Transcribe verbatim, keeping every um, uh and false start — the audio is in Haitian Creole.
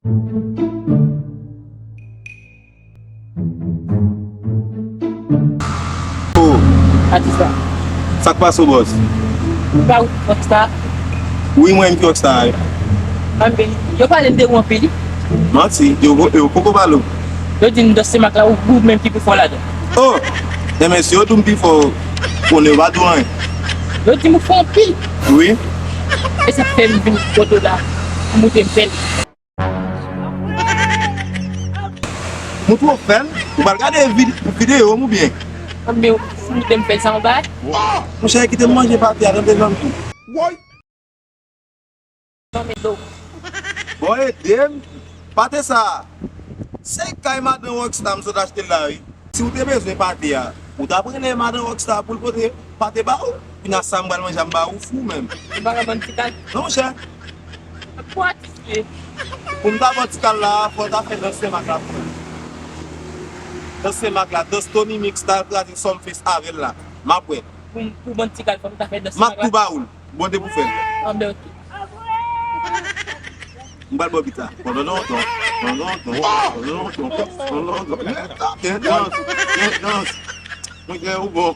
Oh, atis la. Sa k pase w, bòs? Ou pa ou rockstar? Wi, mwen menm ki rockstar, wi. Anben, yo pale m de ou anpil, wi. Manti, yo, yo poko pale w. Yo di m Dòs se Mak la, ou, ou menm ki pi fò ladan. Oh! Enben, si yo di w m pi fò, konnen yo pa di w anyen. Yo di m ou fò anpil. Wi. E sa k fè m vin kote w la, pou montre m fè l. Montre w fè l? Ou pral gade vid-, videyo m oubyen? Anben, si montre m fè l, sa yon bagay? Monchè, kite m manje pate a, tande zanmi. Woy! Bon, ede m. Pate sa a, se kay madan Rockstar m sot achte l la, wi. Si w te bezwen pate a, ou t ap rele madan Rockstar pou l pote pate ba ou. Kounye a sa m pral manje a, m ba ou fou menm. Ou pa ka ban m ti kal? Non, monchè. Pou atis li ye. Pou m ta ba w ti kal la, fò w ta fè dans Senmak la pou mwen. Dans Senmak la, dans Tony Mix t al kraze Sumfest avè l la. M ap wè. Pou, pou ban m ti kal, fò m ta fè dans Senmak la. M ap tou ba ou l. Bon, te pou fè l. Anben, ok. M pral ba w bit la. Pandan lontan, pandan lontan, pandan lontan, pandan lontan. Gen dans, gen dans. Mwen gen ou bon.